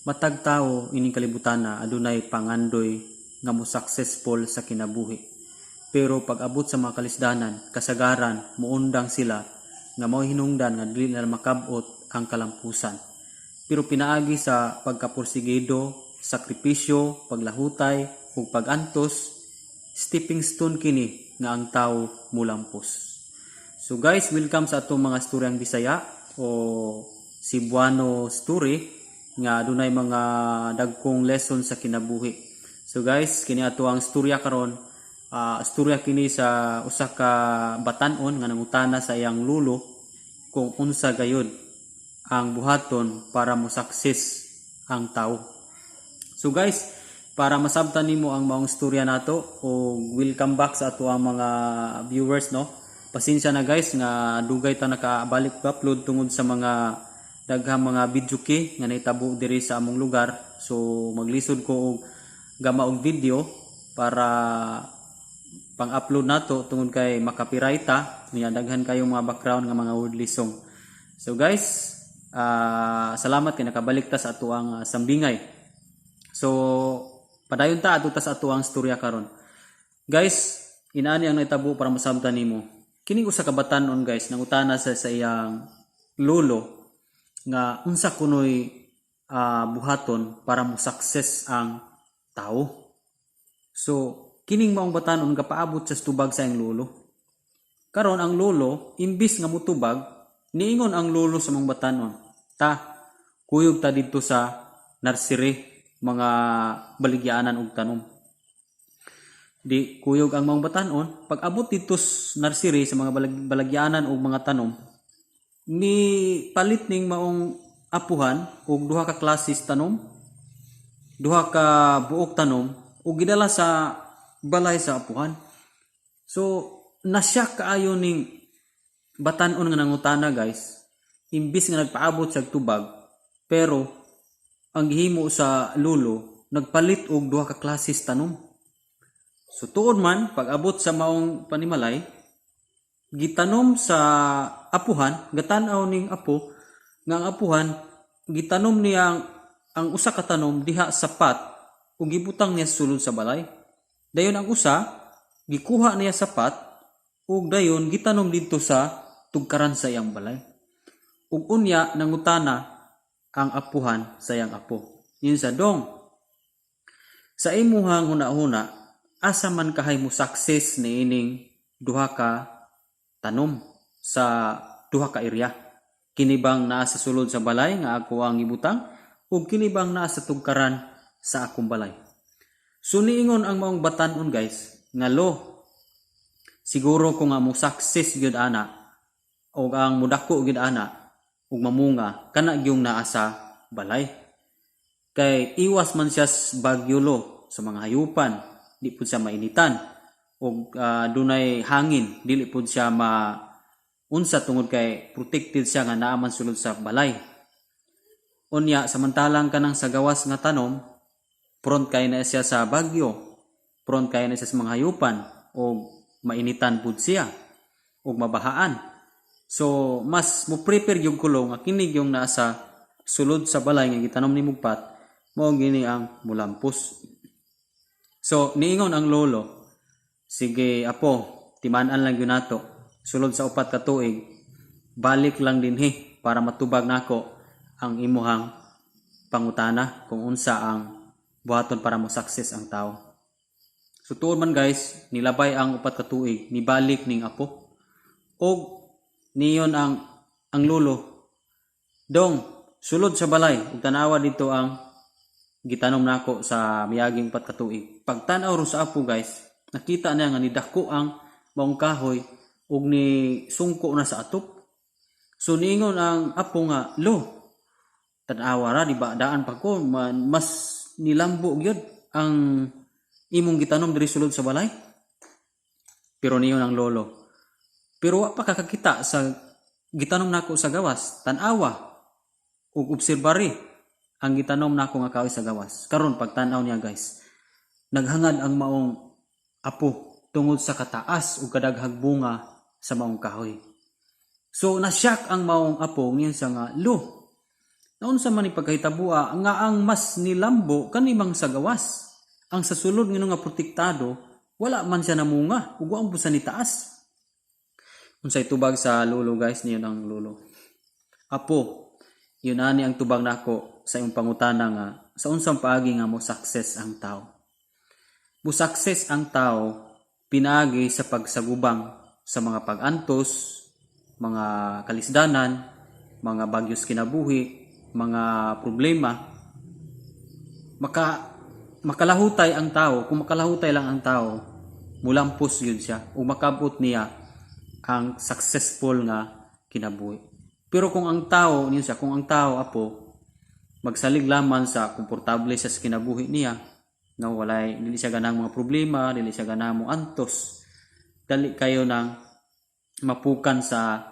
Matag tawo ining kalibutana adunay pangandoy nga mo successful sa kinabuhi. Pero pag abot sa mga kalisdanan, kasagaran muundang sila nga mao hinungdan nga dili nila makab-ot ang kalampusan. Pero pinaagi sa pagkapursigido, sakripisyo, paglahutay ug pag-antos, stepping stone kini nga ang tawo mulampos. So guys, welcome sa atong mga istoryang Bisaya o Cebuano story nga adunay mga dagkong lesson sa kinabuhi. So guys, kini ato ang istorya karon. Istorya kini sa usa ka batan-on nga nangutana sa iyang lolo kung unsa gayud ang buhaton para mo success ang tao. So guys, para masabtan nimo ang maong istorya nato o welcome back sa ato ang mga viewers, no. Pasensya na guys nga dugay ta nakabalik upload tungod sa mga daghang mga video key nga nahitabo diri sa among lugar. So maglisod ko og gama og video para pang-upload nato tungod kay makapirayta niya, daghan kayo mga background nga mga worldly song. So guys, salamat kay nakabalik ta sa ato ang sambingay. So padayon ta, adto ta sa ato ang istorya karon. Guys, inaani ang nahitabo para masabtan nimo. Kining usa ka batan-on, guys, nangutana sa iyang lolo nga unsa kunoy buhaton para mo success ang tao. So kining maong batan-on gapaabot sa tubag sa iyang lolo. Karon ang lolo, imbis nga mutubag, niingon ang lolo sa maong batan-on, "Ta, kuyog ta didto sa nursery, mga baligyaanan og tanom." Di kuyog ang maong batan-on, pag abot didto sa nursery sa mga balagyaanan og mga tanom, ni palit ning maong apuhan og duha ka klases tanom, duha ka buok tanom ug gidala sa balay sa apuhan. So nasyak kaayo ning batan-on nga nangutana, guys, imbis nga nagpaabot sa tubag, pero ang gihimo sa lolo, nagpalit og duha ka klases tanom. So tuod man, pag abot sa maong panimalay, gitanom sa apuhan, gatan-aw ning apo nga ang apuhan gitanom niya ang usa ka tanom diha sa pot ug gibutang niya sa sulod sa balay. Dayon ang usa gikuha niya sa pot ug dayon gitanom didto sa tugkaran sa iyang balay. Ug unya nangutana ang apuhan sa iyang apo. Yun sa dong. "Sa imuhang huna-huna, asa man kahay mo success niining duha ka tanom sa duha ka area? Kini bang naa sa sulod sa balay nga ako ang ibutang ug kini bang naa sa tugkaran sa akong balay?" So niingon ang maong batan-on, guys, nga, "Lo, siguro ko nga mo success gyud ana og ang mudako gyud ana ug mamunga kana gyung naa sa balay. Kay iwas man siya sa bagyo, lo, sa mga hayupan, di pud siya mainitan ug dunay hangin, dili pud siya ma unsa tungod kay protected siya nga naa man sulod sa balay. Unya samantalang kanang sa gawas nga tanom, prone kay na siya sa bagyo, prone kay na siya sa mga hayupan ug mainitan pud siya ug mabahaan. So mas mo prepare yung kulo nga kini yung nasa sulod sa balay nga gitanom nimo pot mao gini ang mulampos." So niingon ang lolo, "Sige apo, timan-an lang gyud nato. Sulod sa 4 ka tuig, balik lang dinhi para matubag nako ang imuhang pangutana kung unsa ang buhaton para mo success ang tao." So tuod man guys, nilabay ang 4 ka tuig, nibalik ning apo. Og niingon ang lolo, "Dong, sulod sa balay ug tanawa dito ang gitanom nako sa miaging 4 ka tuig." Pagtan-aw ro sa apo, guys, nakita niya nga nidako ang maong kahoy ug ni sungko na sa atop. So niingon ang apo nga, "Lo, tan-awa ra, di ba daan pa ko, mas nilambo gyud ang imong gitanom diri sulod sa balay." Pero niingon ang lolo, "Pero wa pa kakakita sa gitanom nako sa gawas, tan-awa ug obserbari ang gitanom nako nga kahoy sa gawas." Karon pagtan-aw niya, guys, naghangad ang maong apo tungod sa kataas ug kadaghag bunga sa maong kahoy. So nasyak ang maong apo, niya sa nga, "Lo, Naunsa man ni pagkahitabua nga ang mas nilambo kani mang sa gawas? Ang sa sulod ngino nga protektado, wala man siya namunga ug wa man sa nitaas. Unsay tubag sa lolo, guys? Niyon ang lolo. "Apo, yun ani ang tubag nako sa imong pangutana nga sa unsang paagi nga mo success ang tao. Mo success ang tao pinaagi sa pagsagubang sa mga pag-antos, mga kalisdanan, mga bagyos kinabuhi, mga problema. Makalahutay ang tao, kung makalahutay lang ang tao, mulampos yun siya o makabot niya ang successful nga kinabuhi. Pero kung ang tao, niyo siya, kung ang tao, apo, magsalig lamang sa komportable sa kinabuhi niya, no, walay, dili siya ganang mga problema, dili siya ganang mo antos, dali kayo nang mapukan sa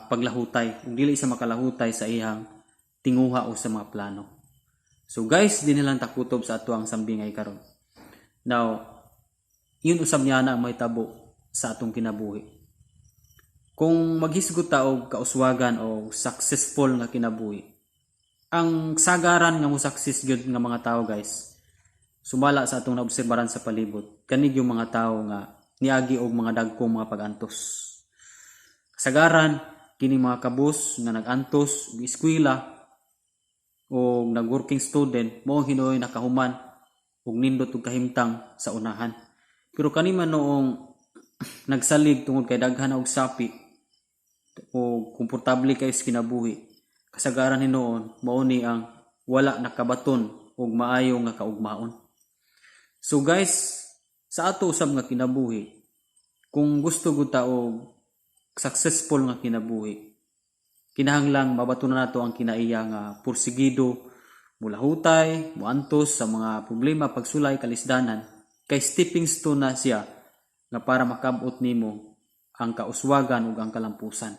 paglahutay, ug dili siya makalahutay sa iyang tinguha o sa mga plano. So guys, di nilang takutob sa ato ang sambingay karon. Now, yun usab niya na ang mahitabo sa atong kinabuhi. Kung maghisgot ta og kauswagan o successful nga kinabuhi, ang sagaran nga mo success gyud nga mga tao, guys, sumala sa atong naobserbaran sa palibot, kanig yung mga tao nga niagi og mga dagkong mga pag-antos. Kasagaran kini mga kabus nga nag-antos og eskwela o nag-working student, mao hinuoy nakahuman og nindot og kahimtang sa unahan. Pero kani man noong nagsalig tungod kay daghan og sapi o komportable kay sa kinabuhi, kasagaran hinuon mao ni ang wala nakabaton og maayo nga kaugmaon. So guys, sa ato usab nga kinabuhi, kung gusto gud ta og successful nga kinabuhi, kinahanglang mabato na nato ang kinaiya nga pursigido mulahutay, muantos sa mga problema, pagsulay, kalisdanan, kay stepping stone na siya nga para makabot nimo ang kauswagan ug ang kalampusan.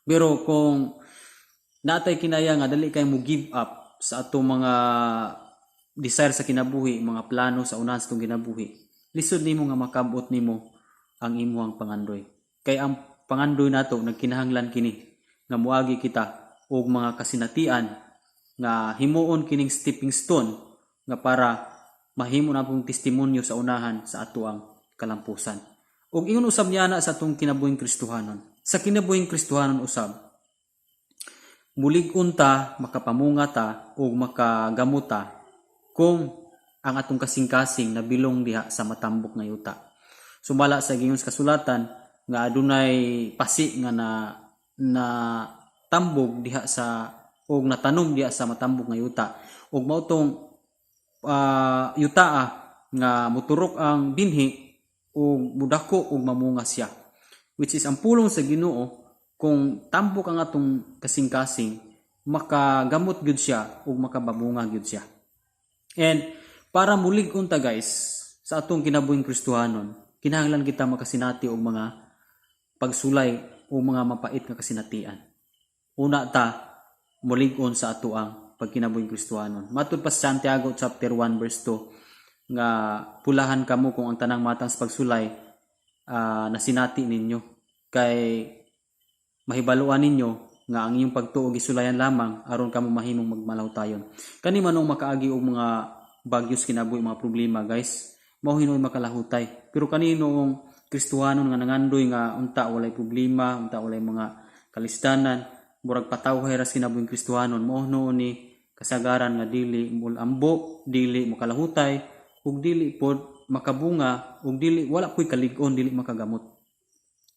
Pero kung natay kinaya nga dali kay mo give up sa atong mga desire sa kinabuhi, mga plano sa unahan sa atong kinabuhi, lisod nimo nga makabot nimo ang imuhang pangandoy. Kay ang pangandoy nato nagkinahanglan kini nga muagi kita og mga kasinatian nga himuon kining stepping stone nga para mahimo na pong testimonyo sa unahan sa ato ang kalampusan. Ug ingon usab niya na sa atong kinabuhing Kristohanon. Sa kinabuhing Kristohanon usab, mulig-on ta, makapamunga ta ug makagamot ta kung ang atong kasing-kasing nabilong diha sa matambok nga yuta. Sumala sa giingon sa kasulatan nga adunay pasi nga na na tambog diha sa og natanom diha sa matambok nga yuta, ug mao tong yutaa nga muturok ang binhi ug mudako ug mamunga siya, which is ang pulong sa Ginoo, kung tambok ang atong kasing-kasing, makagamot gyud siya ug makabamunga gyud siya. And para mulig-on ta, guys, sa atong kinabuhing Kristohanon, kinahanglan kita makasinati og mga pagsulay o mga mapait nga kasinatian. Una ta mulig-on sa ato ang pagkinabuhing Kristohanon. Matud pa sa Santiago chapter 1 verse 2 nga pulahan kamo kung ang tanang matang sa pagsulay nasinati ninyo, kay mahibaluan ninyo nga ang inyong pagtuo gisulayan lamang aron kamo mahimong magmalahutayon. Kani manong makaagi og mga bagyos kinabuhi, mga problema, guys, mao hinuoy makalahutay. Pero kaninoong Kristohanon nga nangandoy nga unta walay problema, unta walay mga kalisdanan, murag patawhay ra sa kinabuhing Kristohanon, mao hinuon ni kasagaran nga dili mulambo, dili makalahutay, ug dili pod makabunga, ug dili wala po'y kalig-on, dili makagamot.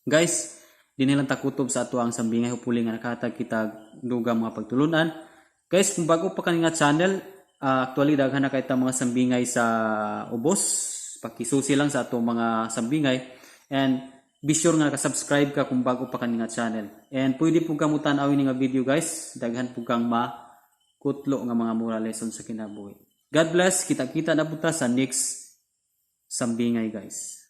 Guys, di nilang takutob sa ato ang sambingay, hopefully nga nakahatag kita dugang mga pagtulunan. Guys, kung bago pa kani nga channel, actually daghan na kay ta mga sambingay sa ubos. Pakisusi lang sa ato mga sambingay and be sure nga naka-subscribe ka kung bago pa kani nga channel. And pwede po kamo tan-awin ni nga video, guys, daghan po kang makutlo nga mga moral lesson sa kinabuhi. God bless, kita-kita na po ta sa next sambingay, guys.